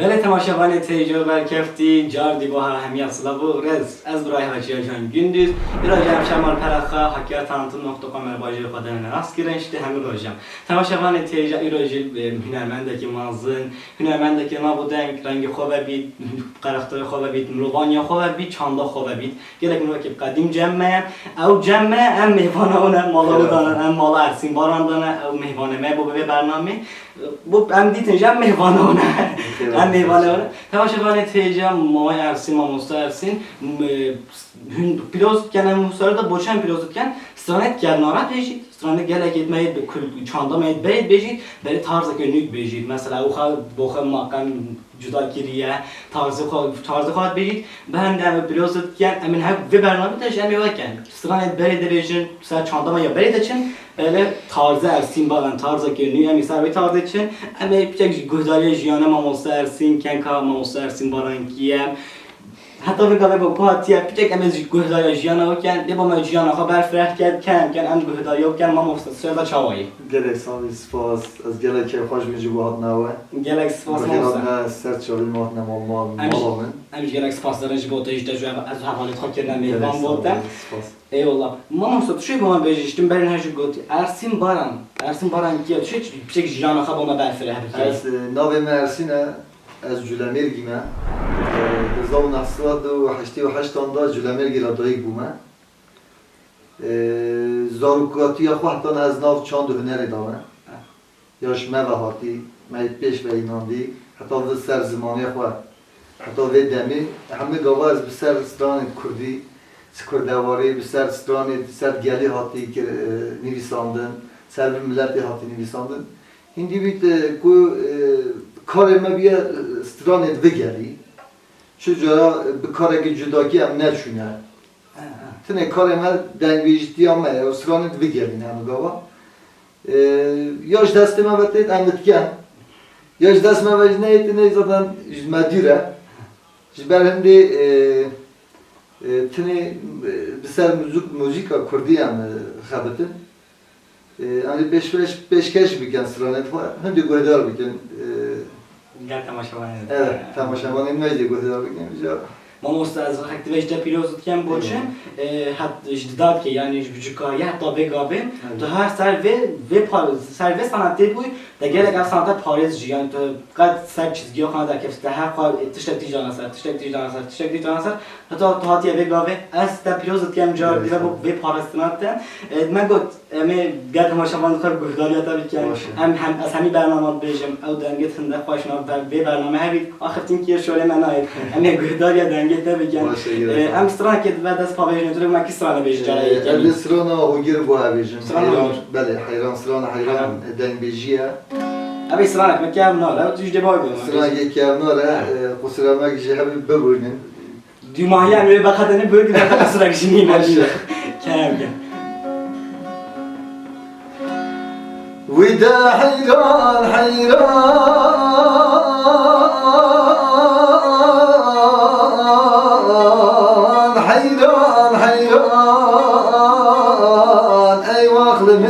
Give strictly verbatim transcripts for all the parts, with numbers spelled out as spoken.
Gelê temaşevanê têja berkeftî, car dî bo hemiya silav û rêz. Ez birayê Hacî Can Gündüz. Îro jî em şemal pere xwe Hakkari'ye tanıtım nokta com bajêrê xwe dene rast kirin, ji te hemî rojam. Temaşevanê têja îro jî, e, hunermendekî mezin, hunermendekî nav û deng, rengê xwe vebît, karakterê xwe vebît, mirovaniya xwe vebît, çanda xwe vebît. Gelek mirovekî qedîm cem me ye. Ew cem me, em mêvana wan e, mala wî dane, em mala Ersîn Baran dane, ew mêvanê me bo vê bernamê. Bo em dîtin jî em mêvana wan e. Em mêvana wan e. Temaşevanê têja, mamay Ersîn, mamosta Ersîn, m-, hûn pîroz dikin, em hûsarê de bo çend pîroz dikin, stranê dikin nara bêjît, stranê gelekê me yê bi kul-, çanda me yê berê bêjît, berê tarzeke nû bêjît. Mesela, ew xwe, bo xwe maqam cuda kiriye, tarzê xwe, tarzê xwe dibêjît. Bi hende em pîroz dikin, em ê hev vê bernamê de jî em ê wekin. Stranê berê dibêjin, ser çanda me ya berê diçin, belê tarzê Ersîn Baran, tarzeke nû, em ê ser vê tarzê çin, em ê piçek ji guhdariyê jiyana mamosta Ersîn, kenka mamosta Ersîn Baran kî ye. Heta vê gavê bo ku hatiye, piçek em ê ji guhdariya jiyana wê ken, dê bo me jiyana xwe berfireh ken, ken, ken em guhdariya wê ken, mamosta, tu şêrda çawa yî? Gelek sağ ol, spas. Ez gelek keyfxweş bûm ji bo hatina we. Gelek spas, mamosta. Bi xêr hatine ser çavê me, hatine mal, mal, mala min. Em jî gelek spas dikin ji bo te, ji te jî ez hevalê xwe kirine mêvan bo te. Gelek sağ ol, spas. Eyvallah. Mamosta, tu şêrda bo me bêjî, ji tim berên her jî gotî. Ersîn Baran. Ersîn Baran kî ye? Tu şêrda piçek jiyana xwe bo me berfireh bikî? Ez, e, navê me Ersîn e. Ez Culemêrgî me. E, hezar û neh sed û heştê û heştan de Culemêrgî re dayik bûme. E, zarokatiya xwe heta niha ez nav çand û hunerê de me. Ya ji me ve hatî, me yê pêş ve înandî, heta vê ser zimanê xwe, heta vê demê, hemî gava ez bi ser stranên kurdî, ji kurdewarî, bi ser stranê, bi ser gelî hatî kir-, e, nivîsandin, ser vê miletê hatî nivîsandin. Hindî bît, e, ku, e, karê me bîye, e, stranê di vê gelî. Çi cara, e, bi karekî cudakî em neçûne. He, he. Tenê karê me dengbêjitiya me ye, û stranê di vê gelî ne em gava. E, ya ji destê me ve têt em dikin. Ya ji dest me ve jî neyê, tenê zaten ji me dûr e. Ji ber hindê, e, e, tenê, e, bi ser muzîk-, muzîka kurdî em, e, xebitin. Ee, em ê pêşkeş, pêşkeş bikin stranê xwe, hindî guhdar bikin. Ee, Gel temaşevanê. Evet, temaşevanê me jî guhdar bikin. Ca. Mamosta, ez rexek divê ji te pîroz dikim, bo çi? Eyvallah. Ee, het, ji didakê, yanî ji biçûkayî heta vê gavê, evet, tu her ser vê, vê par-, ser vê sanatê bûyî, te gelek ev sanate parêz jî, yanî tu qet ser çizgiya xwe nekeftiye, her xwe tiştek tîj dana ser, tiştek tîj dana ser, tiştek tîj dana ser, heta tu hatiye vê gavê, ez te pîroz dikim, car, evet, dibe bo vê parastina te. Ee, me got, Em ê gel temaşevan xwe guhdariya te bikin. Baş e. Em hem, ez hemî bernama dibêjim, ew dengê hinde xweş na, ber-, vê bername hebît, axiftin kî şolê me nayê. Em ê guhdariya dengê te bikin. Baş e, gerek. Ee, em stranekê dibe dest pavêjin, tu me kî strane bêjî cara yekê. Ee, ez ê strana Hogir bo hebêjim. Strana Hogir. Belê, heyran, strana heyran, heyran, e, dengbêjî ye. Ev ê stranek me kevnar e, tu ji dê bay bê. Stranekê kevnar e, e, qusura me jî hebî bibûnin. Dûmahiya em ê veqedenê bigire, veqedenê jinî. Baş e. Kerem ke. Wî de heyran, heyran, heyran, heyran, ey wax li min,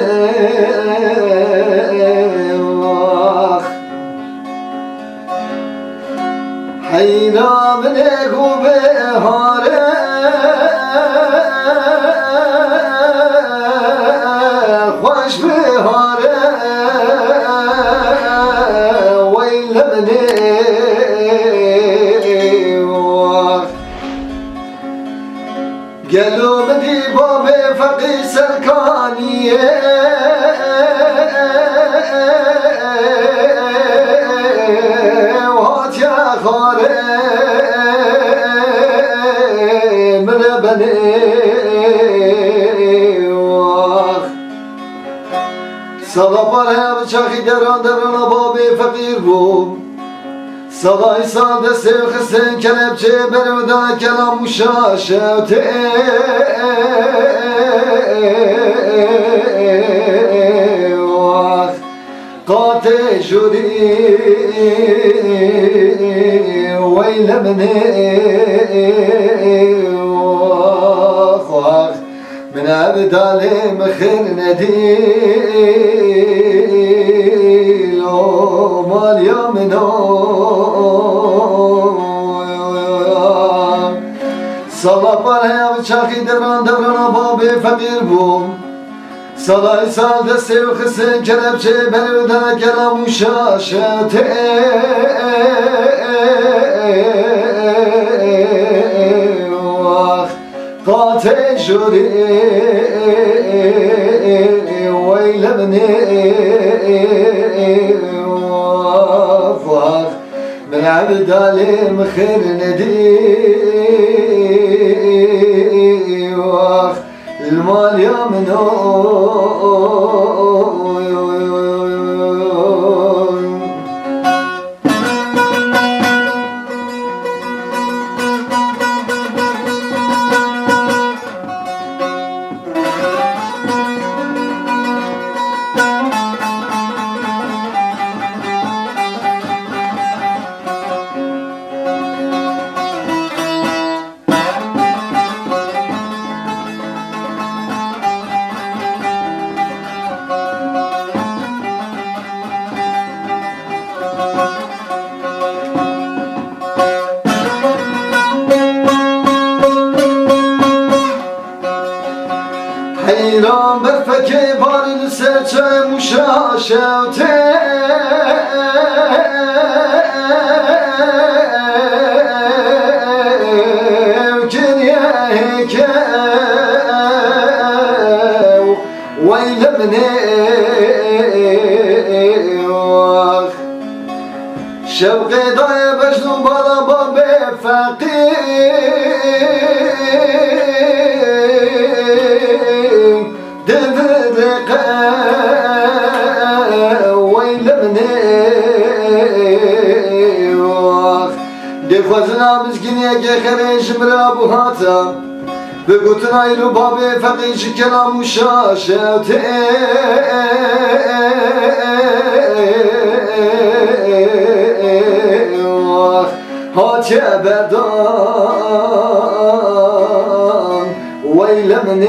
wax. Heyna min ê ku bihare xweş bihare, weyle min ê wax. Gelo min dî bavê feqîr serkaniyê û hatiye xwarê min re benê wax. Sala pare bi çaxî deran derana bavê feqîr bû. Salay sal destê xistin kelepçê berevda kelam û şaşewtê wax. Qatê jûrî weyle min ê wax, wax. Min ev dalê mixir nedî lo maliya min o. Sala par heya bi çaxî devran devrana babê feqîr bû. Sala îsal destê wî xistin kelepçeyê berê wî dana kelam û şaşetê. Wax qatê jûrî weyle min ê. Wax wax. Min evdalê min xêr nedî, wax, li maliya min o. Heyran berfekê barî li ser çem û şaşewtê û kiriyeke weyle min ê. Şewqê dayê bejn û bala babê feqîr. Diviriqe weyle min ê. Wax. Dê xwezina mizgîniyekê xerê ji min re bû hata. Bi gotina îro babê feqî ji kelam û şaşetê hatiye berdan. Weyle min ê,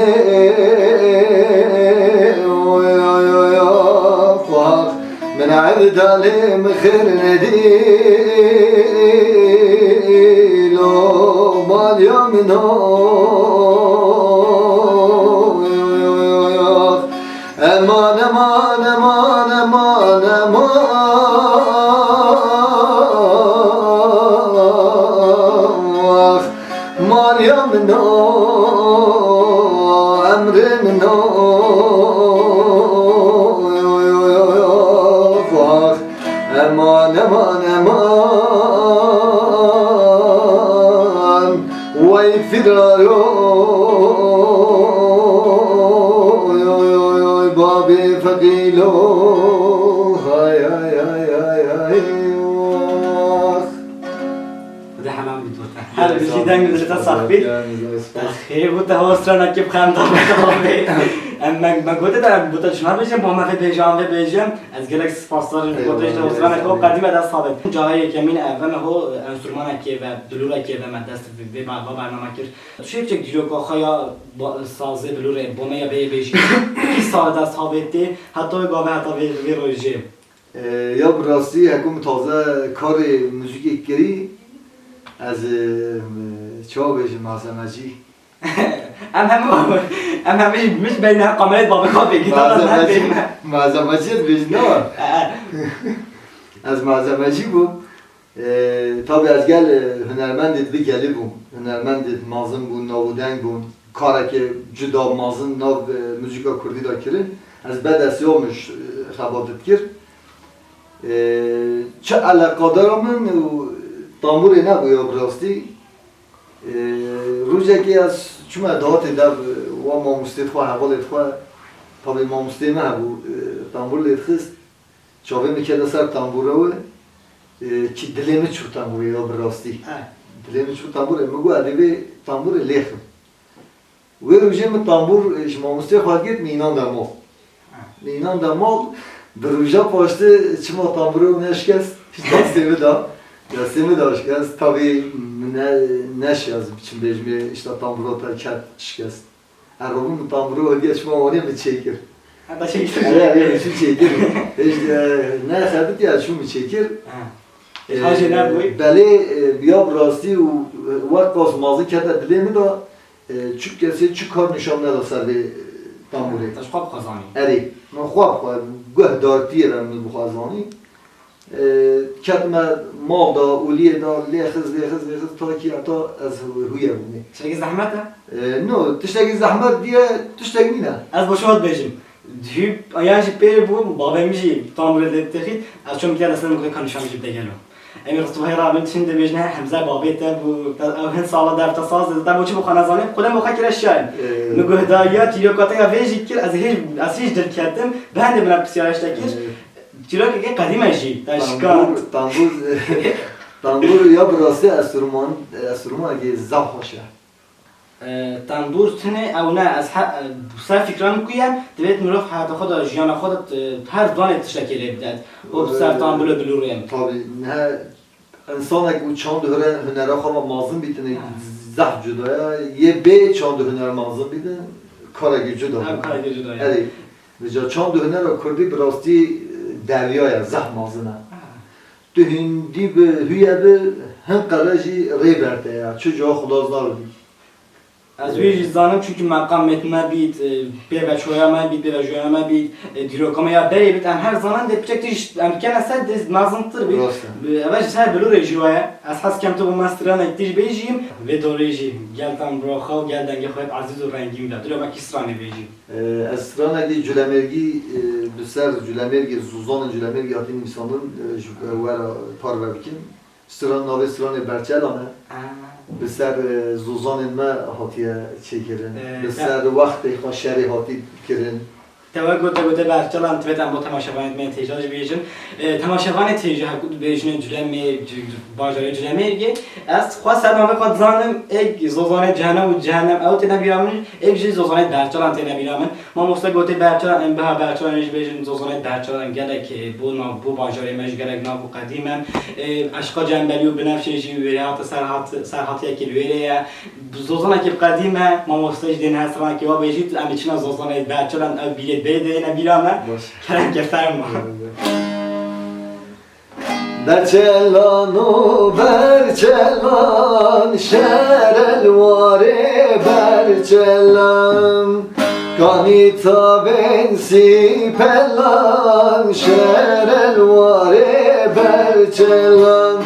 oy, oy, oy, oy, wax. Min evdalê min xêr nedî, lo maliya min o. Eman, eman, eman, eman, eman. Maliya min o, emrê min o. Eman, eman, eman. Wey firaro, oy, oy, oy, oy, babê feqîlo. Hay, hay, hay, hay, hay, wax. Xwedê helam bî, doste. Her bijî, deng bi dilê te sax bî. Xêr bû te hostra nekê bixem da be. Em me, me gote te, bû te çima bêjim, bo me vê bêje, an vê bêje. Ez gelek spasdar im, gotê ji te hostra nekê, o qedî me dest xwe. Cahê yekemîn ev me ho enstrûmanekê ve, bilûrekê ve me dest vê, vê, va bername kir. Tu çi biçek dîroka xwe ya ba-, sazê bilûrê, bo me ya vê bêjî. Kî sal dest xwe tê, heta wê gavê, heta vê, vê rojê. E, ya bi rastî heko min taze karê muzîkê kirî, ez, e, çawa bêjim, malzemecî. Em hemû, em hemû jî min ji beyne kamerayê babê xwe pêkî da, malzemecî, malzemecî ez bêjim, ne? E. Ez malzemecî bûm. E, tabî ez gel, e, hunermendê di vî gelî bûm. Hunermendê mezin bûn, nav û deng bûn. Karekê cuda mezin nav, e, muzîka kurdî de kirin. Ez bedestî min, e, xebat dikir. E, çi eleqadara min û tamburê nebû ya bi rastî. E, rojekê ez çûme dahatê dev, wa mamostê xwe, hevalê xwe, tabî mamostê me hebû, e, tambûr lê dixist. Çavê min kete ser tambûra wê, e, kî dilê min çû tambûrê ya bi rastî. He. Dilê min çû tambûrê, min got, "Edê vê tambûrê lêxim." Wê rojê min tambûr, e, ji mamostê xwe girt, min înan de mal. Min înan de mal, bi roja paştê çima tambûrê wê neşikest, destê min de, destê min de şikest. Tabî min ne, neşiya ez biçim bêjimê, işte tambûra te ket şikest. Ez rabûm min tambûrê wê diya çima wanê min çêkir. Heta çêkir. Erê, erê, min çû çêkir. Hiç, e, ne xebitiya çû min çêkir. Ha. Hacê nebûyî? Belê, e, ya bi rastî û, e, wek qas mazî kete dilê min de, e, çi kesê çi kar nîşan neda ser vê, e, tambûrê. Te ji xwe bi xwe zanî? Erê, min xwe bi xwe, guhdartiyê re min bi xwe zanî. E, ketime mal da, oliyê da, lê xiz, lê xiz, lê xiz, ta kî heta ez huye bûme. Tiştekî zehmet e? E, no, tiştekî zehmet diye, tiştek nîne. Ez bo şima dibêjim. Hû, yan jî pê bû, bavê min jî tambûrê lê dixît, ez çûm diyar, ez lê min kar nîşan jî bide gelo. Em ê ristûhayê rabin, çin dibêjin, he, Hemze bavê te bû, te, ew hin sala dev te saz dide, te bo çi bo xwe nezanî, xwedem bo xwe kire şayin. Ee. Min guhdariya, tîroka te ya vê jî kir, ez hêj, ez hêj dil ketim, bi hendê min ev pisyara ji te kir. Ee. Tîrokekê qedîm e jî, te şikand. Tambûr, tambûr, tambûr ya bi rastî enstrûman, enstrûmanekî zaf xweş e. E, tembûr tune ew ne, ez he-, e, ser fikra min ku ye, divêt mirov heyata xwe de, jiyana xwe de, e, her danê tiştekê lê bidet. Û bi ser tembûrê bilûrê. Tabî, niha insanek û çand û hune-, hunera xwe ve mazin bîtine, ha, zehf cuda ye. Yê bê çand û huner mazin bîtin, karekî cuda ye. Ev karekî cuda ye. Erê, vêca çand û hunera kurdî bi rastî, e, derya ye, zehf mazin e. Ha. Tu hindî bi, huye bi, hin qere jî rê berte ya, çi ca xulaz nabî. Ez wî jî zanim, çunkî meqamêt me bît, e, pêveçoya me bît, pêvejoya me bît, e, dîroka me ya berê bît, em her zanin dê piçek tîj em bikene ser dê mezintir bît. Rast e. Bi-, eve ji ser bilûrê jî waye. Ez hez kem tu bo me stranek tîj bêjî, vê dorê jî gel tembûra xwe û gel dengê xwe yek ezîz û rengîn be. Tu rê me kî stranê bêjî? E, ez stranekî Culemêrgî, e, bi ser Culemêrgê, zozanên Culemêrgê hatî nivîsandin, e, ji, e, we re parve bikim. Stran navê stranê Berçelan e. Ah. Bi ser, e, zozanên me hatiye çêkirin. E, bi te- ser wextê xwe şerê hatî kirin. Te wek gote, gote Berçelan, divêt em bo temaşevanê me têja jî bêjin. E, temaşevanê têja, heku dibêjin Culemê-, Cu-, bajarê Culemêrgê. Ez xwe ser navê xwe dizanim, êk zozanê cehennem û cehennem ew têne bîra min, êk jî zozanê Berçelan têne bîra min. Mamoste gotê Berçelan, em biha Berçelan jî bêjin, zozanê Berçelan gelek, e, bo nav, bo bajarê me jî gelek nav û qedîm e. E, eşqa Cembelî û Binefşê jî wêrê hate serhat-, serhatiyekî li wêrê ye. Zozanekî qedîm e, mamoste jî dê niha stranekî wa bêjît, em ê çina zozanê Berçelan ew bîrê bê dêne bîra me. Baş. Kerem ke ferma. Berçelan o Berçelan, şere li warê Berçelan. Kanî tavên sîpelan, şere li warê Berçelan.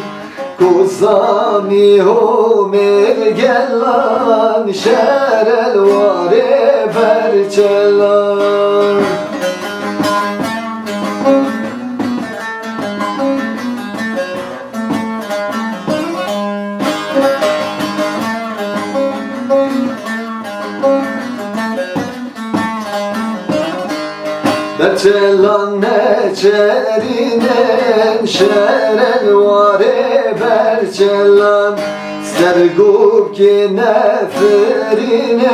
Kozanî Homêr gelan, şere li warê Berçelan. Berçelan neçerînin, şere li warê Berçelan. Sergokê nefirînin,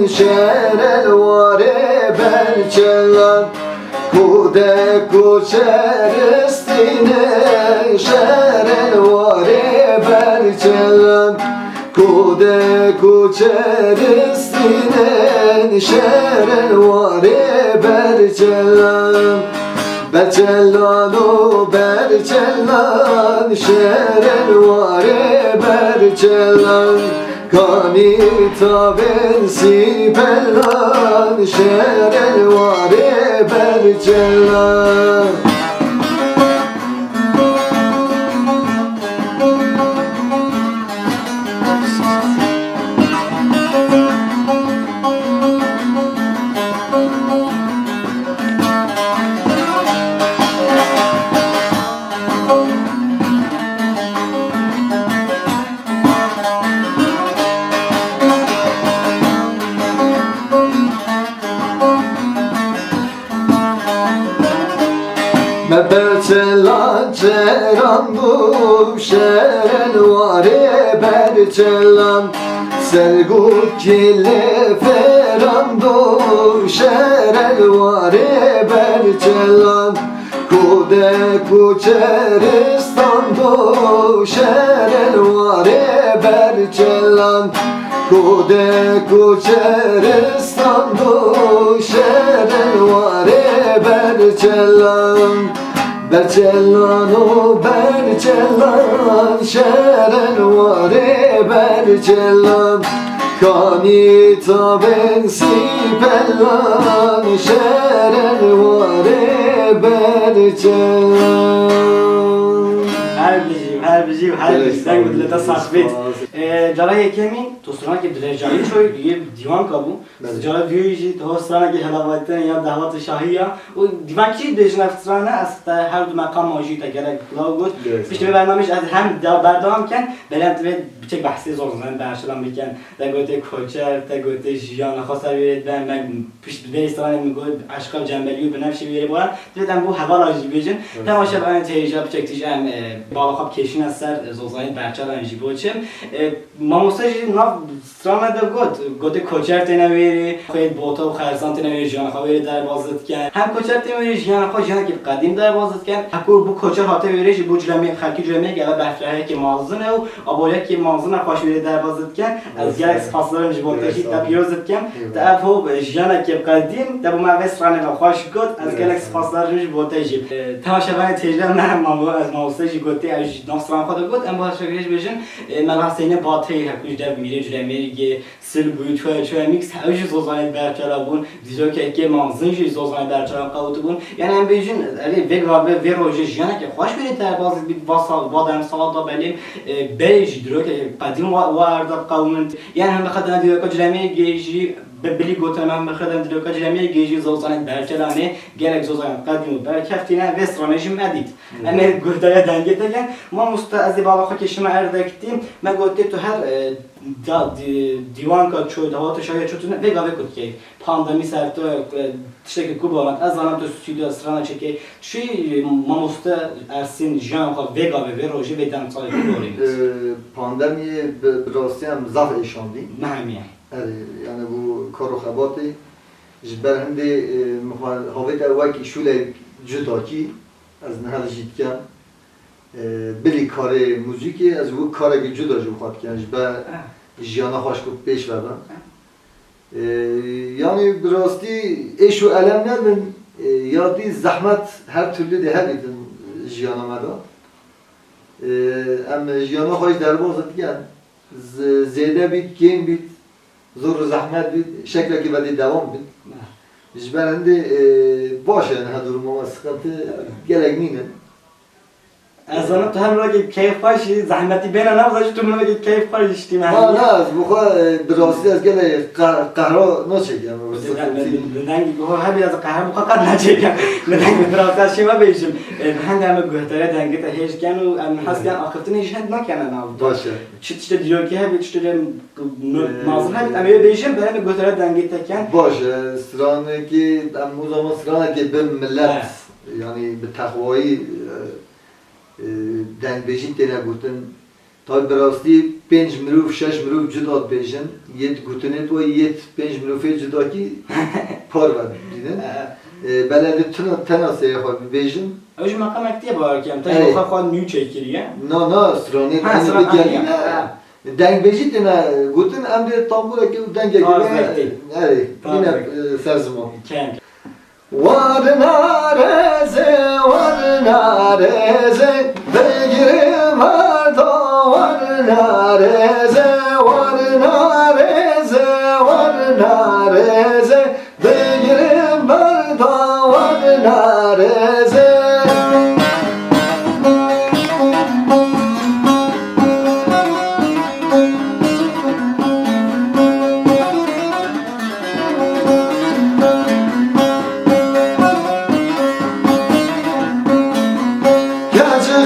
şere li warê Berçelan. Kode koçeristînin, şere li warê Berçelan. Kode koçeristînin, şere li warê Berçelan. Berçelan o Berçelan, şere li warê Berçelan. Kanî tavên sîpelan, şere li warê Berçelan. Me Berçelan çeran bû, şere li warê Berçelan. Sergokê lê feran bû, şere li warê Berçelan. Kode koçeristan bû, şere li warê Berçelan. Kode koçeristan bû, şere li warê Berçelan. Berçelan o berçelan, şeren warê berçelan. Kanî tabên sîpelan, şeren warê berçelan. Her bijî, her bijî, her bijî. Deng bi dilê te sax bêt. Ee, cara yekemîn, tu stranekî dirêjarî çoy, yê dîwanka bû. Belê. Cara duyê jî, tu stranekî helavatên ya dehwat şahî ya. Û dîvan kî dibêjin ev strane, ez te her du meqama jî te gelek law got. Gelek sağ ol. Piştî vê bernameyê ez hem da berdewam ken, belê em divê biçek behsê zozanên berçelan bikin. Te gotê koçer, te gotê jiyana xwe ser wê ben, me pişt vê stranê min got, eşqa cembelî û binevşê wê boran. Divê em bo hevala jî bêjin. Evet. Temaşevanên têja biçek tîj em, e, bala xwe bikêşîne ser, e, zozanên berçelan jî bo çim. E, Mamoste jî nav strana de got, gotê koçer têne wêrê, xwê bota û xerzan têne wêrê, jiyana xwe wêrê derbas dikin. Hem koçer têne wêrê, jiyana xwe jiyanekî qedîm derbas dikin. Heko bu koçer hate wêrê jî bu Culemê, xelkî Culemê gele berfirehekê mazin e û aboriyekê mazin e xweş wêrê derbas dikin. Ez gelek spasdarim ji bo te jî, te pîroz dikim. Te ev ho jiyanekê qedîm, te bo me vê stranê ve xweş got. Ez gelek spasdarim ji bo te jî. E, temaşevanê têjle me, mamo-, ez mamoste jî gotê, ew jî nav stran xwe de got, em bo her şevê jî bêjin. E, Mela Hüseyinê Bateyî heko ji dev Mîrê Culemêrgê, Silbûyî, Çoya, Çoya Mîks, ew jî zozanê berçela bûn, dîrokekê mezin jî zozanê berçela qewt bûn. Yani em bêjin, erê vê gavê, vê rojê jiyanekê xweş wêrê derbas bît, va sal, va dem sala da belê, e, berê jî dîrokekê qedîm wa, wa erda qewimint. Yani em bixetine dîroka Culemêrgê jî, bi bilî gotin em bixetine dîroka Culemêrgê jî zozanê berçelanê gelek zozanê qedîm û berkeftî ne, vê stranê jî me dît. Em ê guhdariya dengê te ken. Mamoste, ez ê bala xwe kêşime erdekî. Me gotê tu her, e, da-, dî-, dîwanka ço, dehwata şahiya ço tu ne, vê gavê ku dikey. Pandemî ser tu, e, tiştekî ku baran. Ez zanim tu stûdyo strana çêkey. Çi Mamoste Ersîn jiyan xwe vê gavê, vê rojê, vê demsalê ku borî? E, pandemiyê bi, bi rastî em zaf êşandî. Nehemiye. Erê, yani bu kar û xebatê ji ber hindê, e, muha-, havêta wekî şûleyek cudakî, ez niha jî dikem. E, bilî karê muzîkê, ez wek karekî cuda ji xwe dikim, ji ber jiyana xweş ku pêş ve bin. E, yani bi rastî êş û elem nebin, e, ya dî zehmet her türlü de hebîtin jiyana me de. E, em jiyana xwe jî derbas dikin. Z-, zêde bît, kêm bît, zor û zehmet bît, şeklekî vedê dewam bît. Ji ber hindê, e, baş e niha duruma me, sıkıntı gelek nînin. Ez zanim tu her mirovekî keyf xweş î, zehmetî bêne navza jî tu mirovekî keyf xweş jî tî me. Na, na, ez bi xwe, e, bi rastî ez gelek qe-, qehra naçêkim. Li dengî ku hebî ez qehra bi xwe qet naçêkim. Li dengî bi rastî ez şême bêjim. E, bi hende em guhdarê dengê te hêj ken û em hez ken axiftinê jî hend nakene nav. Baş e. Çi tiştê dîrokî hebî, tiştê lê Ee, mezin hebî, em ê bêjin, berê me guhdarê dengê te ken. Baş e, stranekî, em o zaman stranekî bi millet, yani bi texwayî, e, e, dengbêjî têne gotin. Tabi bi rastî pênc mirov, şeş mirov cuda dibêjin, yê di gotinê de, yê di pênc mirovê cudakî parve dibînin. E, belê de tuna, tena seyê xwe bibêjin. Ew ji meqamek tê bawer kem, te ji xwe xwe nû çêkiriye. Na, na, stranê, ha, stranê digerîne. Dengbêjî têne gotin, em dê tambûrekê û dengekê, erê, bîne, e, ser ziman. Warna rêzê, warna rêzê, bigirê merda, warna rêzê, warna rêzê, warna rêzê, bigirê merda, warna rêzê.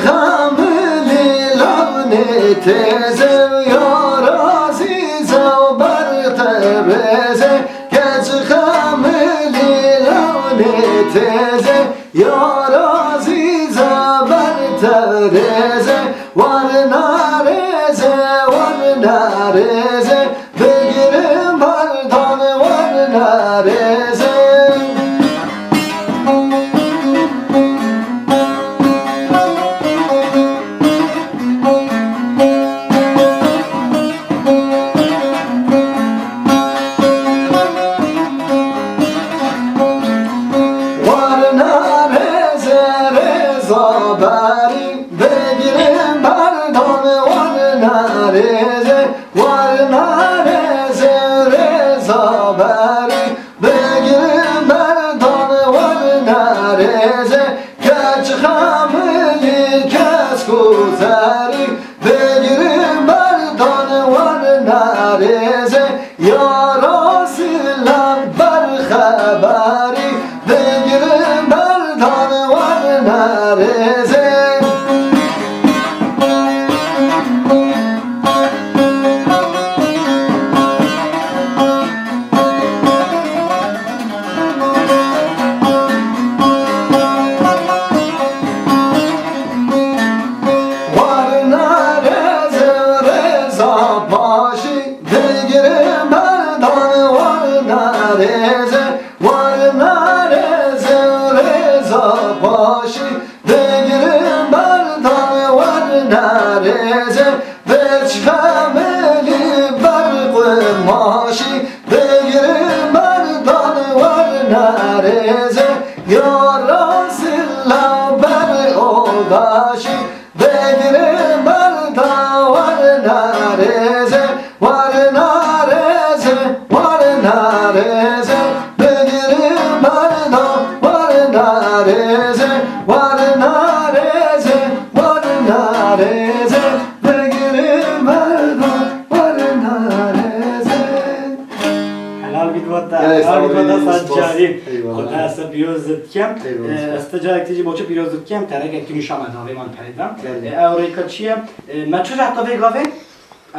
Keçixemilî lawnê têze, yar azîza ber te rêze. Keçixemilî lawnê têze, yar azîza ber te rêze. Warna rêze, warna rêze, bigirin berdan warna rêze. Warna rêze, rêza rêzê. Warna rêzê rêza paşî, digirim berdan warna rêzê, warna rêzê rêza paşî, digirim berdan warna rêzê, veç xemelî ber qumaşî, digirim berdan warna rêzê, ya Resûla ber oldaşî, digirim berdan warna rêzê, warna rêzê, warna rêzê, digirim berdan warna rêzê, warna rêzê, warna rêzê, digirim berdan warna rêzê. Helal bît bo te, Gelek helal bît bo te, sağ ol, spas. Saz Carî. Eyvallah. Xwedê ez te pîroz dikim. Eyvallah, spas. Ez te carek tijî boçe pîroz dikim, te rêkek tu nîşan me davê man perê de. Eyvallah. E, ew rêka çi ye? E, me çi rehta vê gavê?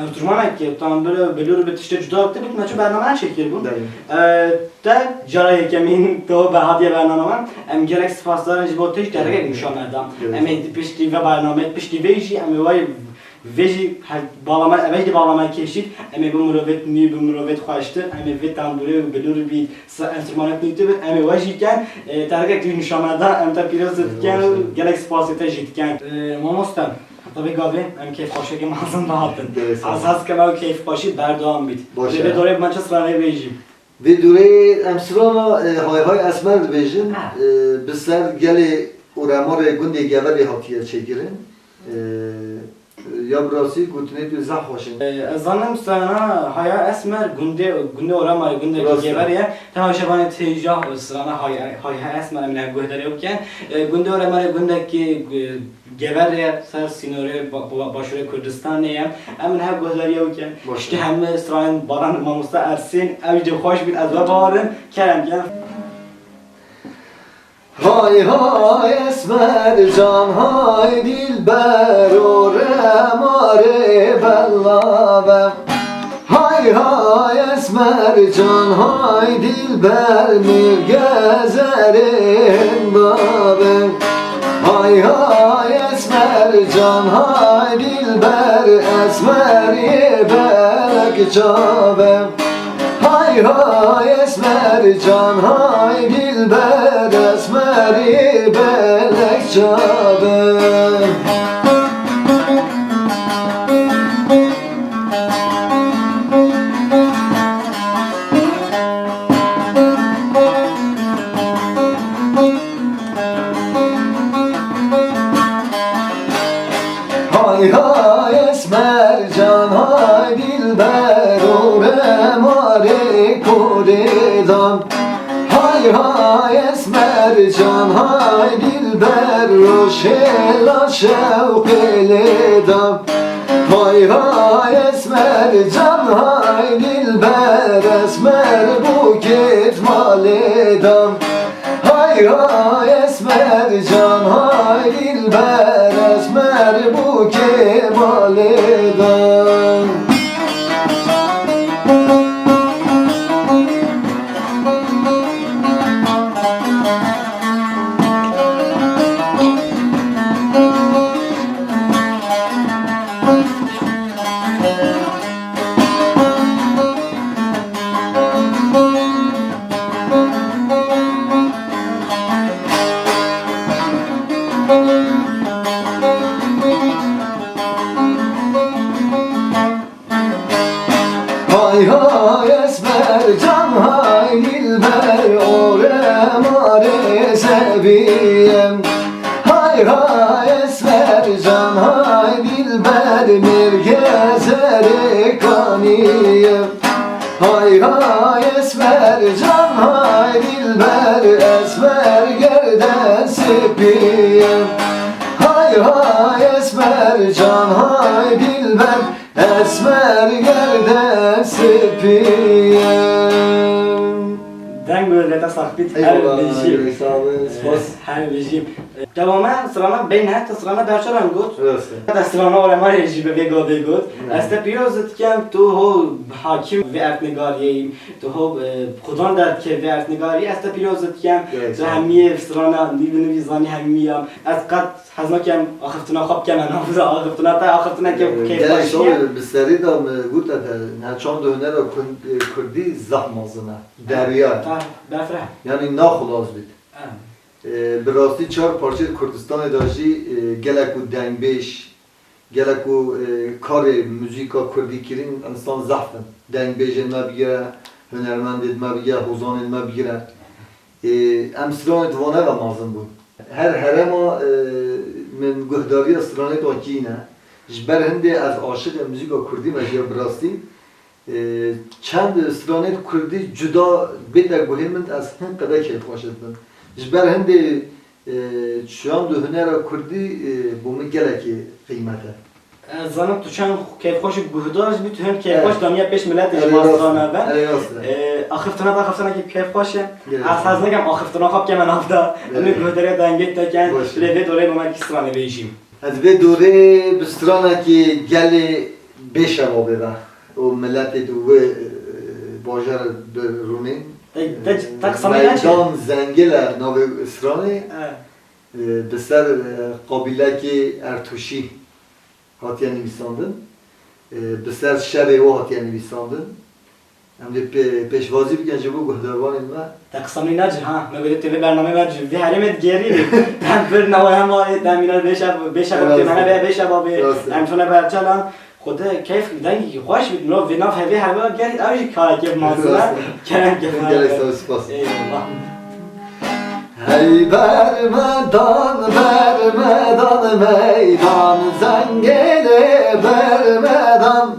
Enstrûmanekê, tambûrê, bilûrê bi tiştê cuda dibit, me çi bername çêkiribû. Belê. E, te cara yekemîn te hatiye bername me. Em gelek spasdar in ji bo te jî te rêkek nîşan me da. Gelek. Em ê di piştî ve bername, piştî vê jî em ê wayê Vê jî he-, balama, ev jî balama kêşît, em ê bi mirovêt nû, bi mirovêt xweştir, em ê vê tembûrê û bilûr bî, se-, enstrûmanêt nû tê bit, em ê we jî ken, e, te rêkek tu nîşan me da, em te pîroz dikin û gelek spasê te jî dikin. E, mamoste, heta vê gavê em kêfxweşiyekê mezin dihatin. Gelek sağ ol. Ez hez dikim ew kêfxweşî berdewam bît. Baş e. Vê dorê bi me çi stranê bêjî. Vê dorê em strana, e, Hay Hay Esmer dibêjin. Ha. E, bi ser gelê û remarê gundê Geverê hatiye çêkirin. E, ya bi rastî gotinê tu zehf xweş in. E, ez zanim strana Haya Esmer gundê, gundê Oramarê, gundekî Geverê ye. Tema şevanê têja strana Hay, Hay Hay Esmer em li hev guhdarî bikin. E, gundê Oramarê gundekî, e, Geverê ser sînorê ba-, ba-, başûrê Kurdistanê ye. Em li hev guhdarî bikin. Baş e. Piştî hemî stranên baran mamoste Ersîn, ew jî xweş bîn, ez we bawerim. Kerem ken. Hay hay Esmer can, hay dilber, o remarê bella be. Hay hay Esmer can, hay dilber, mîr gezerê hinda be. Hay hay Esmer can, hay dilber, esmerê belek çav e. Hay hay Esmer can, hay dilber, esmerê belek çav e. Hay hay Esmer can, hay dilber, o remarê kolê da. Hay hay Esmer can, hay dilber, roşê la şewqê lê da. Hay hay Esmer can, hay dilber, esmer bûkêt malê da. Hay hay Esmer can, hay dilber, esmer bûkê malê da. Hay hay Esmer can, hay dilber, o remarê seviyem. Hay hay Esmer can, hay dilber, mêr gezerê kaniyem. Hay hay Esmer can, hay dilber, esmer gerde sipiyem. Hay hay Esmer can, hay dilber, esmer gerde sipiyem. Mileta saxbît, her Eyvallah, bijî. Eyvallah, sağ olun, spas. Her bijî. Dewame strana beyne, te strana berçaran got. Rast e. Te strana olemaya jî bi vê gavê got. Evet. Ez te pîroz dikem, tu ho hakim vê erdnigariyê yî, tu ho, e, xudan derdikê vê erdnigariyê, ez te pîroz dikem. Evet, Tu sağ ol. hemiyê strana nîv nivî zanî hemiya. Ez qet hez nakem axiftina xwe bikeme nav de, axiftina te axiftineke Ee, kêfxweşî ye. Gelek sal bi serî de min gote te, niha çand û hunera kun-, e, kurdî zehf mezin e. Derya. Berfireh. Yanî naxilas bît. Em. Ee, bi rastî çar parçeyê Kurdistanê de jî, e, gelek û dengbêj, gelek û, e, karê muzîka kurdî kirîn însan zehf in. Dengbêjên me bigire, hunermendên me bigire, hozanên me bigire. Ê, em stranê di vane ve mezin bûn. Her herêma, e, min guhdariya stranê de kîne. Ji ber hindê ez aşiqê muzîka kurdî me jî ya bi rastî. E, çend stranê kurdî cuda bête guhê min, ez hin qede kêfxweş dibim. Ji ber hindê, e, çand û hunera kurdî, e, bo min gelekî qîmet e. Ez zanim tu çend kêfxweş û guhdar jî bî, tu hin kêfxweş Evet. daniye pêş miletê ji Erê rast e. mastana be. Erê rast e. Ee, axiftina te axiftinekî kêfxweş e. Gerek Ez yok. hez nekem axiftina xwe bikeme nav de. Gerek Min yok. guhdariya dengê te ken, Baş e. lê vê dorê bo me kî stranê bêjî. Ez vê dorê bi stranekî gelê bê şebabê ve û miletê di wê, e, bajarê bi rûnê. Te, te, te qisa min neçe? Meydan Zengil e navê stranê. Evet. E, bi ser, e, qabîlekî Ertûşî hatiye nivîsandin. E, bi ser şerê wan hatiye nivîsandin. Em dê pê-, pêşwazî bikin ji bo guhdarvanên me. Te qisa min nacî ha. Me gote tu vê bernameyê me ji vê herêmê digêrî. Em pir newe hem wayê, em îna bêşe, bêşe Evet. bê, me ne bê, bêşe babê. Rast e. Em çûne berçalan. Xwedê keyf dengekî xweş bît. Mirov vê nav hevê heve gelî ew jî karekê mezin e. Rast e. Kerem ke Gelek sağ ol, spas. Eyvallah. Hey bermedan, bermedan, meydan Zengilê bermedan.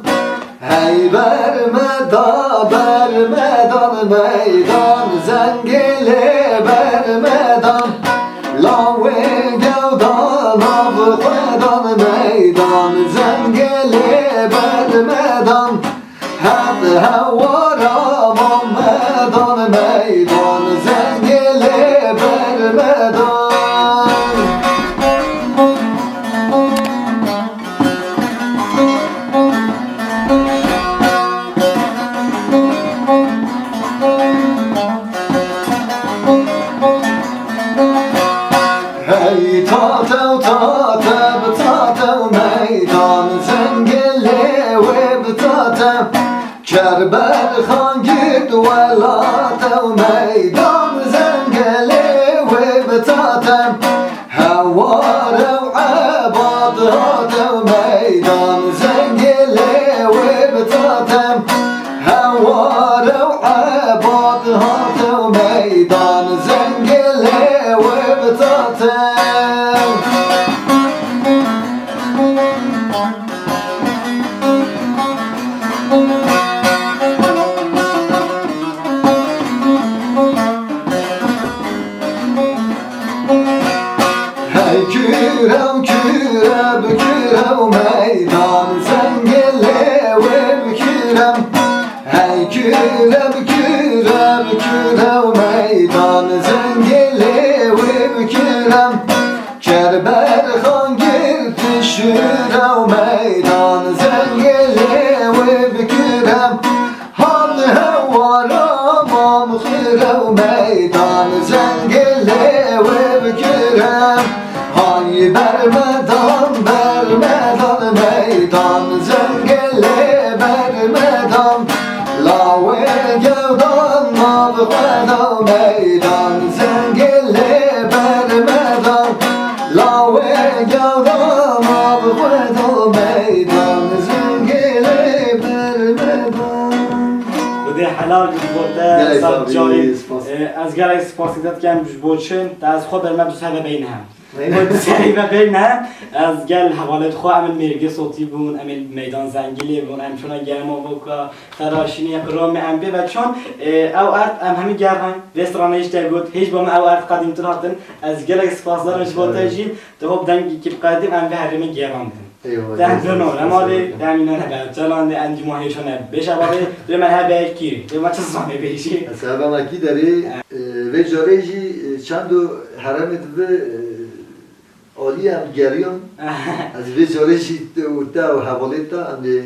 Hey bermeda, bermedan, meydan Zengilê bermedan. Lawê gewda nav xwedan, meydan Zengilê bermedan. Her hewara Mamedan, meydan Zengilê bermedan. Hey tatew, tatew, tatew, meydan Zengilê wê bi tatew. Kerberxan girt welatew, meydan Zengilê wê bi tatew. Heware û ebat hatew, meydan Zengilê wê bi tatew. Heware û ebat hatew, meydan Zengilê wê bi tatew. Hey kürew, kürew, kürew, meydan Zengilê wê bi kürew. Hey kürew, kürew, kürew, meydan Zengilê wê bi kürew. Kerberxan girti şûrew, meydan Zengilê wê bi kürew. Hat hewara mam xurew, meydan Zengilê wê bi kürew. Hay bermedan, bermedan, meydan Zengilê bermedan. Lawê gewdan nav xwe da, meydan Zengilê bermedan. Lawê gewdan nav xwe da, meydan Zengilê bermedan. Xwedê helal ji bo te, Gelek sağ ol, sağ ol, carî. Spas. Ee, ez gelek spasî te dikem ji bo çi? Te ez xwe berme bi serve beyne hem. Eyvallah. Serî ve beyne, ez gel hevalêt xwe, em ê mêrgê sotî bûn, em ê meydan Zengilê bûn, em çûne germa boka, teraşînê, qiramê em pê ve çûn. Ê, ew erd em hemî gerhayn, vê stranê ji te got, hêj ba me ew erd qedîmtir hatin. Ez gelek spasdar im ji bo te jî, tu hop dengekî bi qedîm em vê herêmê gerandin. Eyvallah, Dem eyvallah, zor nor, eyvallah, em alê, eyvallah. Dem înan hebe, celan de, em dîma hêşan e. Beşa bavê, dure me hebe kîrî. Dure me çi zane bêjî. Ez hebe me kî derê, e, vê carê jî, e, çendo heremê dibe, e, alî em geriyan. Ez vê carê jî te û te û hevalê te, em dê, e,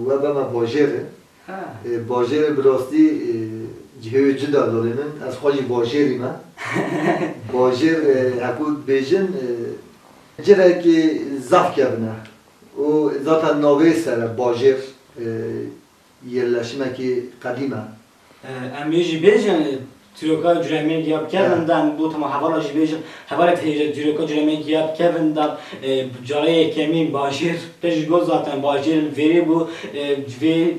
we beme bajêr e. Ha. E, bajêrê bi rastî, e, cihê wê cuda dalê min. Ez xwe jî bajêrî me. Bajêr, e, heqû dibêjin, e, cirekê zaf kevin e. Û zaten navê ser e, bajêr, e, yerleşimekî qedîm e. E, em ê jî bêjin, e, dîroka Culemêrgê ya bi kevin de, em bo tema hevala jî bêjin, hevalek hêja dîroka Culemêrgê ya bi kevin de, e, carê yekemîn bajêr, te jî got zaten bajêr li vêrê bû, e, vê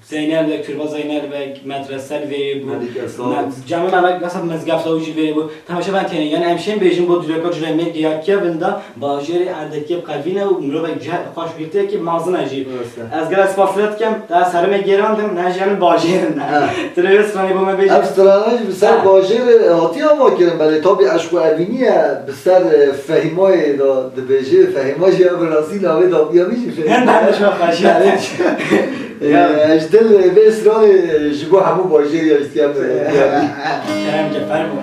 Zeynel bek, Turba Zeynel bek, medrese li vêrê bû. Melîke Saad. Me-, Cami Melek, mesela mezgefta wî jî vêrê bû. Temaşe ben têne, yani em şên bêjin bo dîroka Culemêrgê ya kevin de, bajêrê erdekê bi qevîn e û mirovek cih-, xweşgirtiyekî mezin e jî. Rast e. Ez gelek spas dikim, te ez herêmê gêrandim, ne jî em bajêr in. Ha. Tu rê stranê bo me bêjî. Ev strana jî bi ser Ha. bajêr hatiye ava kirin, belê tabî eşq û evînî ye, bi ser, e, Fehîmayê de dibêje, Fehîma jî ev rastî navê dapiya min jî Fehîma. Hem de eşq û xweşî. Yani, e, Ya. ez dil vê stranê, e, ji bo hemû bajêrî ya jî diyar. Kerem ke fermo.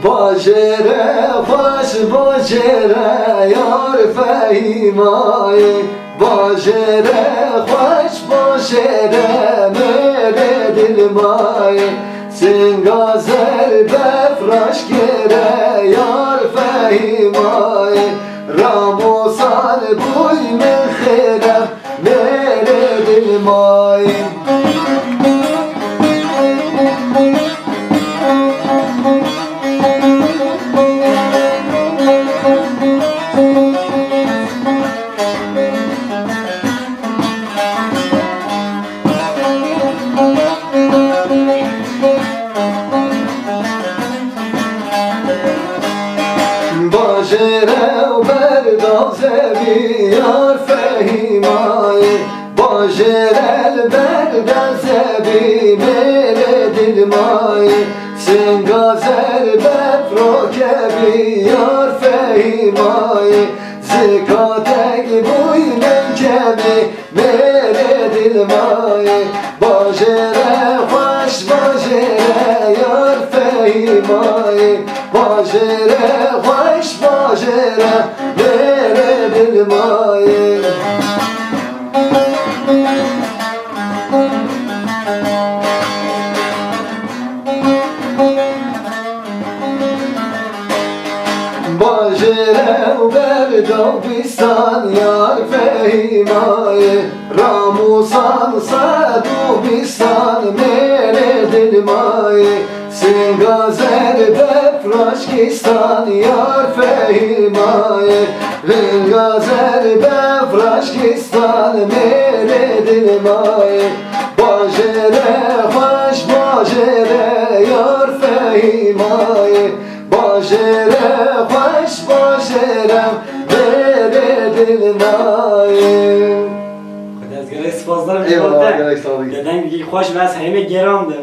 Bajêre xweş, bajêre yar Fehîmayê. Bajêre xweş, bajêre mêrê dilmayê. Singa zer bef raşkêre yar Fehîmayê. Ramosan bûy min xêre. Mêrê dilmayê. Bajêre û berda zevî yar Fehîmayê. Bajêre li berda zevî mêrê dilmayê. Singa zer bef rokevî yar Fehîmayê. Zikatek bûy min kevî. Mêrê dilmayê, bajêre xweş, bajêre yar Fehîmayê. Bajêre xweş, bajêre mêrê dilmayê. Bajêre û berda û bîstan yar Fehîmayê. Ramûsan sed û bîstan mêrê dilmayê. Singa zer bef raşkîstan yar Fehîmayê. Singa zer bef raşkîstan mêrê dilmayê. Bajêre xweş, bajêre yar Fehîmayê. Bajêre xweş, bajêre mêrê dilmayê. Xwedê ez gelek spasdar im ji bo Eyvallah, te. Gelek sağ olun. Te dengekî xweş ve ez heyvê geran dim.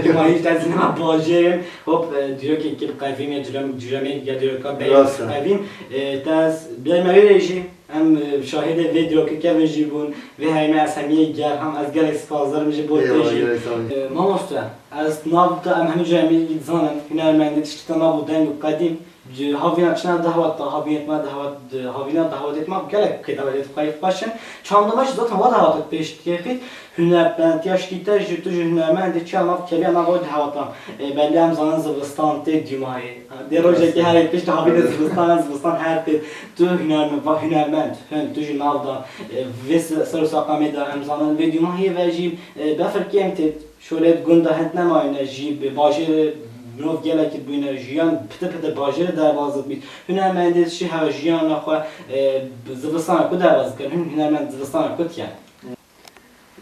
Dîma hîç ez nima bajêrim. Hop, e, dîrokekî bi qevîn ya Cürem-, Cüremê ya dîroka beyaz Rast e. qevîn. E, te ez biyayme wê jî. Em, e, şahidê vê dîrokê kevin jî bûn. Vê heyme ez hemiyê gerham. Ez gelek spasdar im ji bo te Eyvallah, jî. Gelek sağ olun. E, mamoste, ez nav te em hemî jî hemî dizanin. Hunermendî tiştî te nav û deng û qedîm. Ji havîna çina dehwet da, havînê me dehwet, havîna dehwetê me gelek kêta belê xweyî xweş in. Çanda me jî zaten wa dehwet pêş dikê xî. Hunermendî ya şikî te jî, tu jî hunermendî çiya nav keviya nav o dehwetan. E, belê em zanin zivistan tê dîmayê. Dê rojekê herê pişt havînê zivistan, zivistan her tê. Tu hunerme-, va hunermend, hin, tu jî nav da, e, vê se-, ser û seqamê de em zanin, vê dîmahiyê ve jî, e, befir kêm tê, şolê di gund de hin nemayîne, jî bi bajêrê mirov gelekî bûyne, jiyan pite pite bajêrê derbas dibî. Hunermendê şî heva jiyana xwe, e, bi zivistana ku derbas dikin, hin hunermend zivistana ku dikin.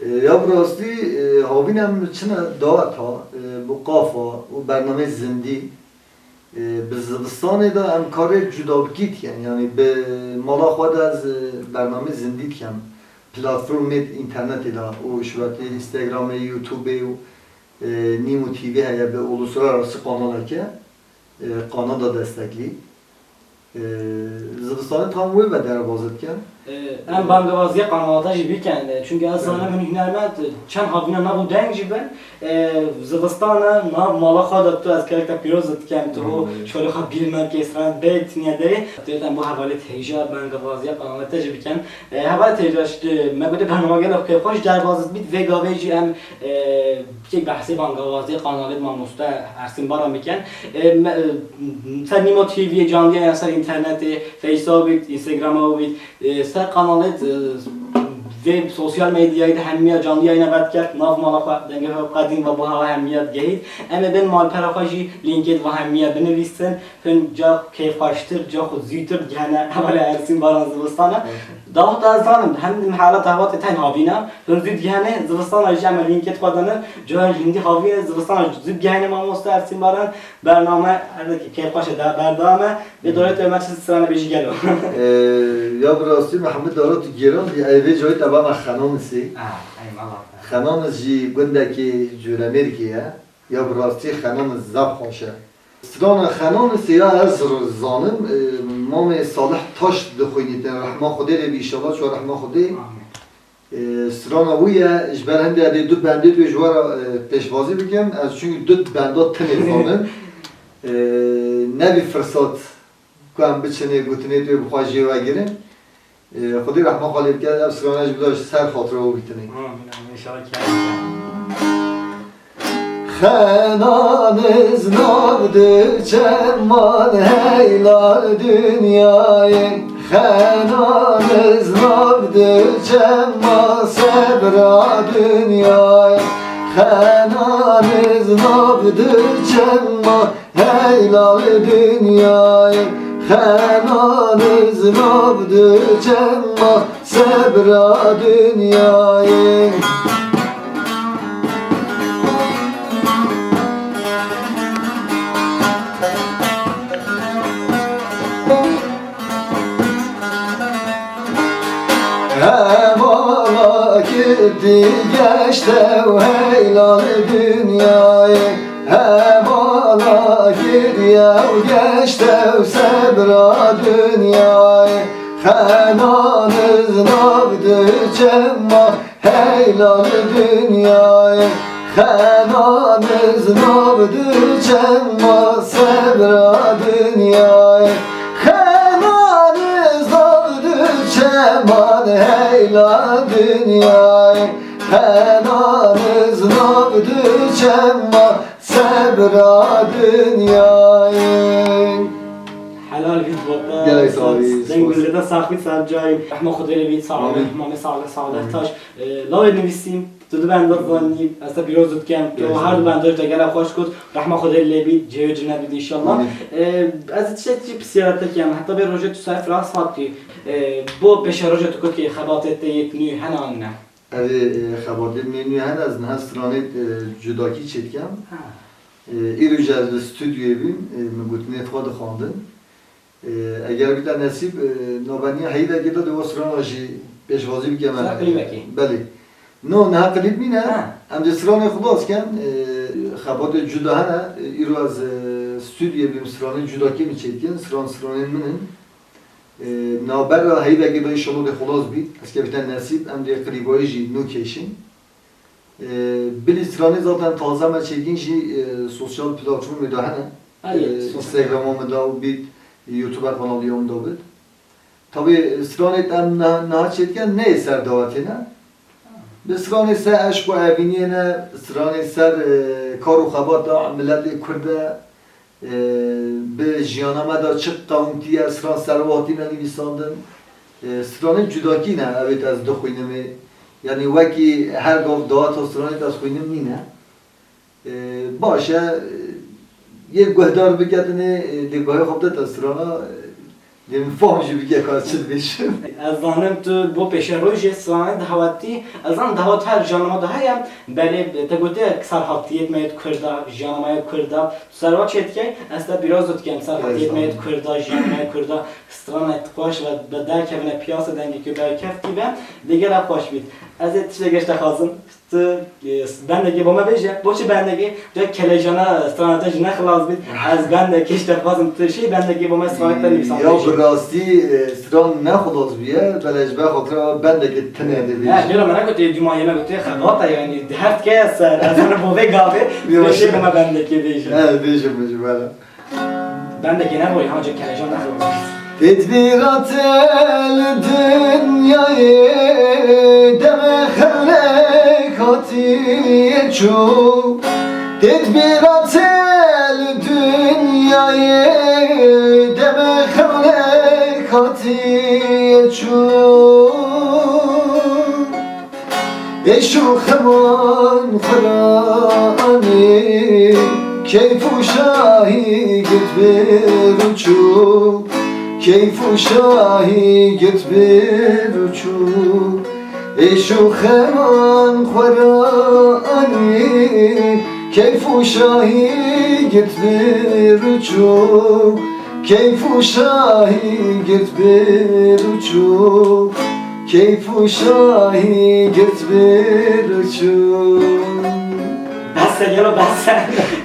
E, ya bi rastî, e, havîn em çine daweta, e, bi qafa û bernameyê zindî, e, bi zivistanê de em karê cudabikî dikin. Yanî bi mala xwe de ez, e, bernameyê zindî dikim. Platformê înternetê de û şiwetê Instagramê, YouTubeê û, e, Nîmo T V heye bi uluslararası kanaleke. E, Kanada desteklî. E, zivistanê tam wê ve derbas dikin. Em bangevaziya qanala te jî bikin, çunke ez zanim hin hunermend çend havîna nav û deng jî bin. Zivistan e, nav mala xwe de tu, ez gelek te pîroz dikim, tu bo şolê xwe bîr nake, sran bê tiniye derê. Tu em bo hevalê têja bangevaziya qanala te jî bikin. Hevalê têja, me gotê bernama gelek kêfxweş derbas dibît, vê gavê jî em Piçek behsê bangewazê qanalê mamoste Ersîn Baran bikin. E, me, e, ser Nîmo T V'yê canlî ya ser înternetê, Face'a bît, Instagram'a bît, e, ser qanalê, e, vê sosyal medyayê de hemiya canlî yayîna vedikert, nav mala xwe, dengê xwe qedîn ve bo hewa hemiya digehît. Em ê bên malpera xwe jî lînkê di va hemiya binivîsin. Hin ca kêfxweştir, ca xwe zûtir digihene hevalê Ersîn Baran zivistana. Dawet ez zanim, hem di mihala dawetê tên havîna, hin zû digihene zivistana jî em ê lînkê xwe dane, ca hindî havîne zivistana zû digihene mamoste Ersîn Baran, bername, her kêfxweş e, de berdame, vê dorê te me çi strane bêjî gelo. Ee, ya bi rastî Mehmet Dara tu gêran dî, ev vê cayê te bana Xenanisê. Ah, eyvallah. Xenanis jî gundekê Cûlemêrgê ye. Ya bi rastî Xenanis zaf xweş e. Strana Xenanisê ya ez r-, zanim, e, Mamê Salih Taş dixwînîtin. Rehma Xwedê lê bî, înşallah, çawa rehma Xwedê. Amîn. E, strana wî ye, ji ber hindê edê du bendê tu ji we re, e, pêşwazî bikim. Ez çunkî du benda tenê zanim. E, nebî firsat ku em biçinê gotinê tu bi xwe jê vegirin. Ee, Xwedê rehma xwe lê bike, ev strana ji bila ji ser xatira we bîtinê. Amîn, amîn, înşallah ki. Xenanis nav di çeman heyla dinyayê. Xenanis nav di çeman sebra dinyayê. Xenanis nav di çeman Hey lal dinyayê, xenan iz nav diçe ma sebra dinyayê. Hevala girdî geşte û heylal dinyayê. Hevala girye û geşte û sebra dinyayê. Xenan iz nav diçe ma heylal dinyayê. Xenan iz nav diçe ma sebra dinyayê. Xenan iz nav diçe ma heyla dinyayê. Xenan iz nav diçe ma sebra dinyayê. Helal bît vata. Gelek sağ ol, Deng spas. Gulde de saxbît sercayî. Rehma Xwedê lê bît, sağ ol. Amîn. Mamê Salih, Salih Taş. Ee, lawê nivîsî, tu du benda zanî, ez te pîroz dikim. Tu her du benda te gelek xweş got. Rehma Xwedê lê bît, cihê û cinet bît înşallah. Amîn. Ee, ez tiştek jî pisyara te kem. Heta vê rojê tu ser firas hatî. Ee, bo pêşerojê tu got ki xebatê te yê nû hene an ne? Evê, e, xebatê me nû hene, ez niha stranê, e, cudakî çêdikem. Ha. E, îro jî ez li stûdyoyê bîm, e, min gotinê xwe dixwandin. E, eger bîte nesîb, e, navbeniya heyvekê de di we strana jî pêşwazî bike me. Ser klîbekê? Belê. No, niha klîb nîne. Ha. Em dê stranê xilas ken, e, xebatê cuda hene. E, îro ez, e, stûdyoyê bîm, stranê cudakî min çêdikin, stran stranên min in. E, navbera heyvekê de înşallah dê xilas bî. Ez kevite nesîb, em dê klîbayê jî nû kêşin. E, bilî stranê zaten taze me çêkin jî, e, sosyal platformê de hene. Hayır, e, sosyal. Instagram'a me da bît, YouTube kanalê me da bît. Tabii, e, stranê em niha, niha çêdikin ne ser dawetê ne. Bi stranê ser eşq û evîniyê ne, stranê ser, e, kar û xebata miletê Kurd e, e, bi jiyana me de çi qewimtî ye, stran ser we hatîne nivîsandin. E, stranê cudakî ne, evê ez dixwînim ê. Yanî wekî her gav daweta stranê ez xwînim nîne. E, baş e, e, yê guhdar biketinê, e, dê guhê xwe bidete strana, e, dê min fam jî bike ka çi dibêjim. Ez zanim tu bo pêşerojê stranê dihewetî, ez zanim dehewet her jiyana me de heye, belê te gotiye serhatiyê me yê Kurda, jiyana me yê Kurda, tu ser wa çêdikey, ez te pîroz dikim, serhatiyê me yê Kurda, jiyana me yê Kurda, stranê xweş ve derkevine piyasa dengê ku berkeftî be, dê gelek xweş bît. Ez ê tiştek ji te xwazim. Tu, e, bendekê bo me bêje. Bo çi bendekê? Ca kelejana strana te jî nexilas bît. Ez bendekê ji te dixwazim, tu şî bendekê bo me stranek te nivîsan bêje. Ya bi rastî, e, stran nexilas bûye, belê ji ber xatira bendekê tune de bêje. He, jêra me negot ê dûma yê me got ê xebata, yanî di her tikeya ser, ez hene bo vê gavê, Yo, bêje bo me bendekê bêje. He, bêje, bêje, belê. Bendekê neborî, ha, cem kelejan nexilas. Tedbîra te li dinyayê deme xewlek hatiye çû. Tedbîra te li dinyayê deme xewlek hatiye çû. Êş û xeman xwe re anî, keyf û şahî girt bir û çû, keyf û şahî girt bir û çû. Êş û xeman xwe re anî, keyf û şahî girt bir û çû, keyf û şahî girt bir û çû. Keyf û şahî girt bir û çû. Bes e, gelo bes e.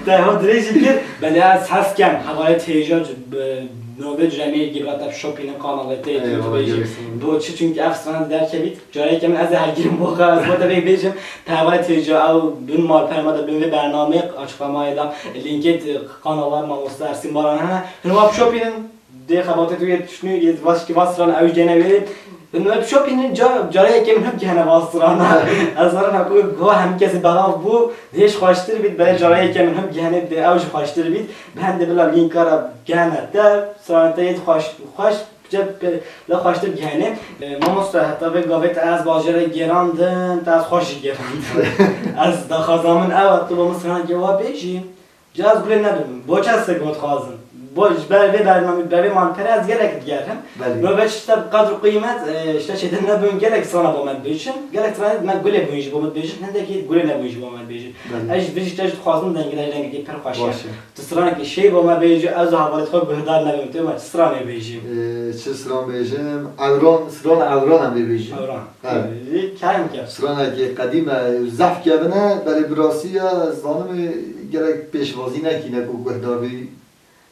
Te ho dirêjî kir. Belê ez hez kem. Hevalê têja c-, b-, navê Cemê Gibra te şopînin kanalê te Eyvallah, YouTube bêjî. Gelsin. Bo çi? Çünkü ev strana derkevît. Careke min ez ê hergirim bo xwe, ez bo te vê bêjim. Te hevalê têja ew bin malperma de bin vê bernameyê açıklamayê da. Linkê t-, kanala mamoste Ersin Baran hene. Hûn wa bişopînin. Dê xebatê tu yê tiştnû yê vaşkî va strana ew jî gene wê. Min me bişopînin ca, carayeke min him gihene va strana. Ez zarim heku go hem kesî belav bû, dê ji xweştir bît, belê carayeke min him gihene dê ew jî xweştir bît. Bi hende bila lînka re gihene te, strana te yê xweş, xweş, ce, pe-, la xweştir gihene. E, mamoste, heta vê gavê te ez bajêre gêrandin, te ez xweş jî gêrandin. Ez daxwaza min ew e, tu bo min stranekê wa bêjî. Ca ez gulê nebim. Bo çi ez te got xwazim? Bo ji ber vê bernamê, ber vê malperê ez gelek digerim. Belê. No veç işte bi qedr û qîmet, e, işte şeyde nebûn gelek strana bo me dibêjin. Gelek strana me gulê bûn jî bo me dibêjin. Hindekî gulê nebûn jî bo me dibêjin. Belê. Ez ji vê jî te jî dixwazim dengê te jî dengekî pir xweş e. Baş e. Tu stranekî şêy bo me bêjî, ez û hevalê xwe guhdar nebim. Tu ma çi stranê bêjî? E, çi stran bêjim? Ewran, stran Ewran em bê bêjî. Ewran. Evet. Kerem ke. Stranekî qedîm e, zehf kevin e, belê bi rastî ya, ez zanim e, gerek pêşwazî nekîne ku guhdar bî,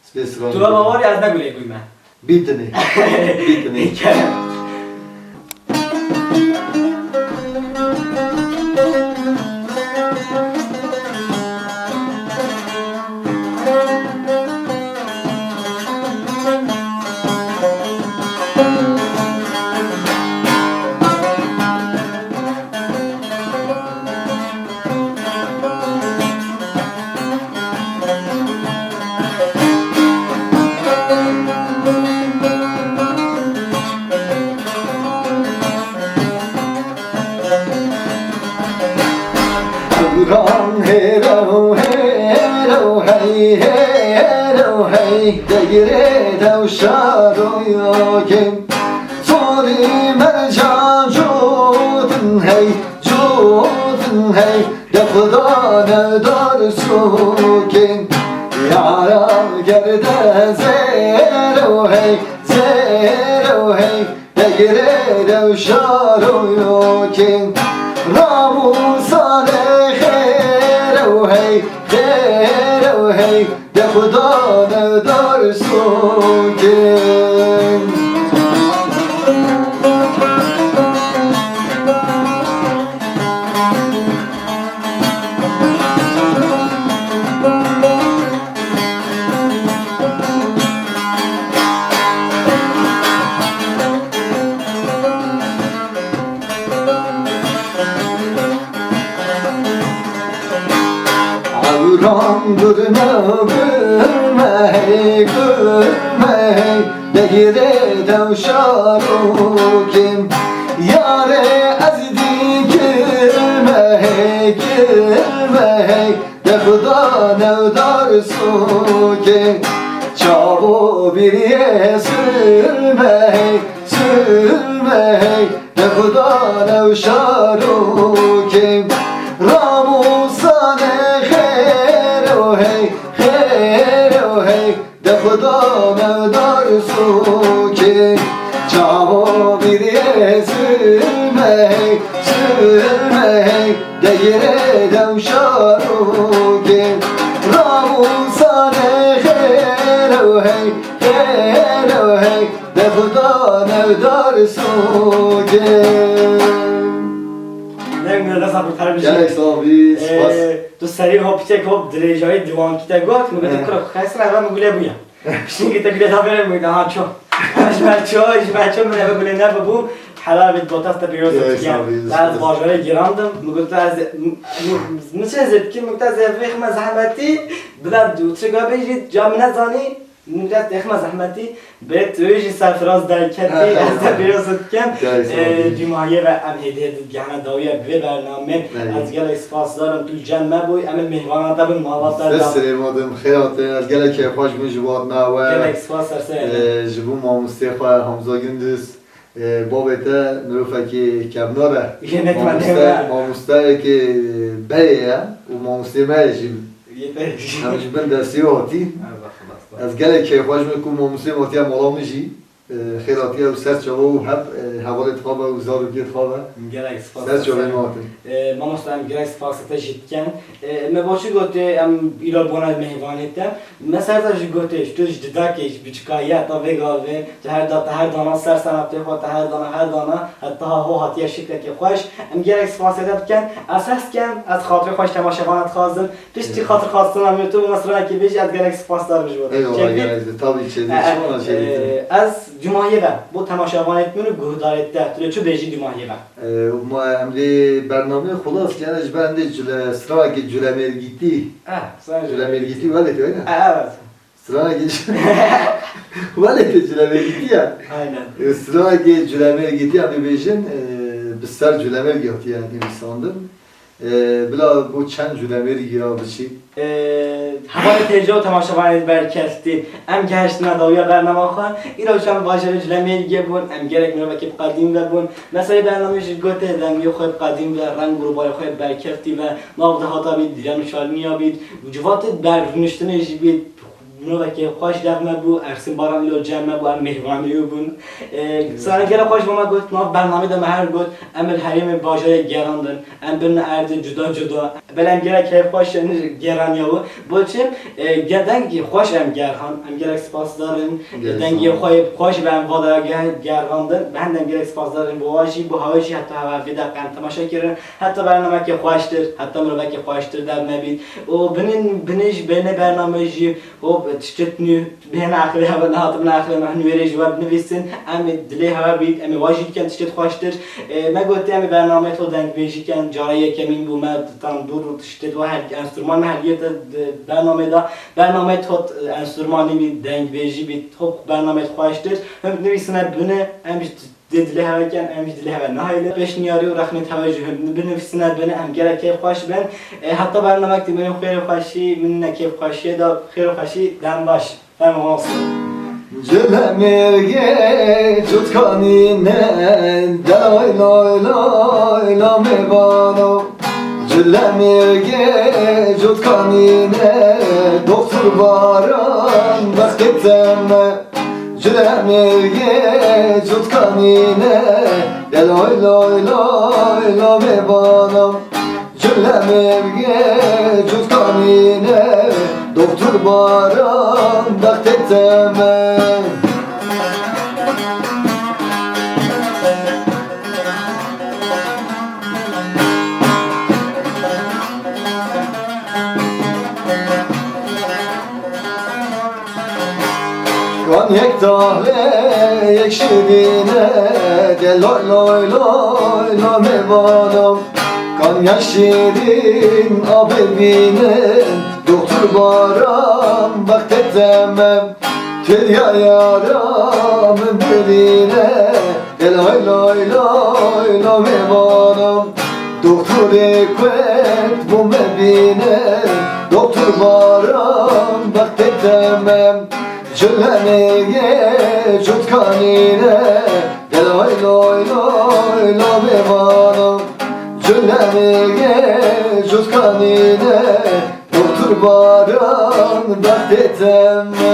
spê stranê. Tu eva warî ez ne gulê bûyme. Bîtinê. Bîtinê. Kerem. Ewran hêro, hêro hey, hêro hey, degirê dew şaroyo kim. Sorî mercan cotin hey, cotin hey, de xuda ne dar sokin. Yara gerde zêro hey, zêro hey, Degirê dew şaroyo kên, ramûsane xêr ew hey, xêr ew hey, de xuda ne dar sokin. Ewran gurme, gurme hey, gurme hey. Degirê dew şarokim, yarê ez dîkirme hey, kirme hey, de xuda newdar soke. Çavo biriye sürme hey, sürme hey, de xuda new şaroke. Ramûsane xêr o hey, xêr o hey, de xuda me dar soke. Çavo biriye sürme hey, sürme hey, Degirê dew şarokê, Ramûsanê xêr ew hey, xêr ew hey, de Xuda newdar sokê. Deng de desa kurtar bir şey. Gelek sağ ol, spas. Ee, tu serî hop piçek hop dirêjayî diwankî te got, min gote, eh, kuro xesra ve min gule bûya. Piştî te bile da vere mi? Ha, ço. Ji me ço, ji me ço min eve gule nebibû. Helal bit, botaz te pêroz dikin. Sağ ol, sağ ol. Ez bajarê girandim. Min got ez, min çi zêdikir, min got ez ê vêxime zehmetî. Bila tu çi gabê jî ca min nezanî. Min got ez êxime zehmetî. Bê tu jî serfiraz derketî. Ez te pêroz dikim. Ee, cumahiyê ve em hêdî hêdî gehne dawiye bi vê bernamê. Evet. Ez gelek spasdar im, tu cem me bûyî, em ê mêhvana te bin, mala te de. Ser serê me de, xêr hatî, ez gelek keyfxweş bûm ji bo hatina we. Gelek spas, ser serê me. Ee, ji bo mamostê xwe Hamza Gündüz, ee, babê te mirovekî kevnar e. Yê ne Mamoste, kevnar e. Mamosteyekî berê ye û mamostê me ye jî. Yê te jî. Em ji bin destê wî hatî. Allah Allah. Ez gelek keyfxweş bûm ku mamostê me hatiye mala min jî. Ee, xêr hatiye û ser çava û hep, e, hevalê xwe be û zarokê xwe be. Gelek spas. Ser çavê me hatin. Ee, mamosta, em gelek spas te jî dikin. Ee, me baş gotê, em îro bona mêhvanê te. Me ser te jî gotê, ji tu ji didakê, ji biçikayî heta vê gavê, tu her da, te her dana ser senetê xwe, te her dana, her dana, heta ho hatiye şiklekê xweş. Em gelek spasê te dikin. Ez hez dikim, ez xatirê xwe ji temaşevana dixwazim. Piştî xatirxwestina min tu bû, me stranekê bêjî, ez gelek spasdar im ji bo te. Eyvallah, çêdibî? Gelek, tabii çêdibî. E, çima e, naçêdibî? E, ez cumahiyê ve bo temaşevanê min û guhdarê te, tu lê çi bêjî cumahiyê ve? E, ma em lê bernameyê xulas, yani ji ber em lê cule, stranekê culemêrgîtî. E, stranekê culemêrgîtî welê te, öyle? E, evet. Stranekê welê te culemêrgîtî ya. Aynen. E, stranekê culemêrgîtî em bibêjin, e, bi ser culemêrgî hatiye nivîsandin. Ee, bila bo çend culemêrgî ya biçî. Ee, hevalê têja û temaşevanê berketî. Em gehiştine dawiya bernama xwe. Îro çend bajarê culemêrgê bûn. Em gelek mirovekî bi qedîm ve bûn. Meselê bernamê jî gotê dengê xwe bi qedîm ve, reng û rûbarê xwe berketî ve. Nav de hata bît, dîran û şaliniya bît. Û civatê bi rûniştinê jî bît. Mirovekî xweş dev me bû, Ersîn Baran îro cem me bû, em mêhvanê wî bûn. Ee, sana gelek xweş bo me got, nav bernamê de me her got, em li herêmê bajarê gerandin. Em bin erdê cuda cuda. Belê em gelek keyfxweş in geraniya wi. Bo çi? E, ge-, dengê xweş em gerhan. Em gelek spasdar in. Gelek sağ ol. Dengê xwe yê xweş be em va daye ge-, gerhandin. Bi hende em gelek spasdar in. Bo wa jî, bo hewe jî heta hewe vê deqe em temaşe kirin. Heta bernamekê xweştir, heta mirovekê xweştir dev me bît. Û binin, binê jî, binê bername jî Hop, tiştêt nû bihêne aqilê hewe, nehatibine aqilê me, hûn wê rê ji we binivîsin. Em ê dilê hewe bît, em ê wa jî dikin tiştêt xweştir. Ê, me gotî em ê bernameyê to dengbêjî ken, cara yekemîn bû me tandûr û tiştêt wa her, enstrûman me helgiyete di bernameyê de. Bernameyê to, e, enstrûmanî bît, dengbêjî bît, hop bernameyê xweştir. Hûn binivîsine bine, em jî Dê dilê hewe ken, em jî dilê hewe nahêlin. Pêşniyarî û rexnê hewe jî hûn binivîsine bin, em gelek kêfxweş bin. E, heta bernamek dî, min xêr û xweşî, min ne kêfxweşiyê de xêr û xweşî, dem baş. Fermo olsun. Cile mêrgê cutkanîne, de lay lay lay la mêvano. Cile mêrgê cutkanîne, doktor Baran bextê te me. Cile mêrgê cutkanîne, de lay lay lay la mêvano. Cile mêrgê cutkanîne, doktor Baran bextê te me. Kan yek tahle yek şirîne, de loy loy loy la mêvano. Kan yek şirîn a bibînin, doktor Baran bextê te me. Têliya yara min birîne, de lay lay lay la mêvano. Doktorê kurt bo me bîne, doktor Baran bextê te me. Cile mêrgê cutkanîne, de lay lay lay la mêvano. Cile mêrgê cutkanîne, doktor Baran bextê te me.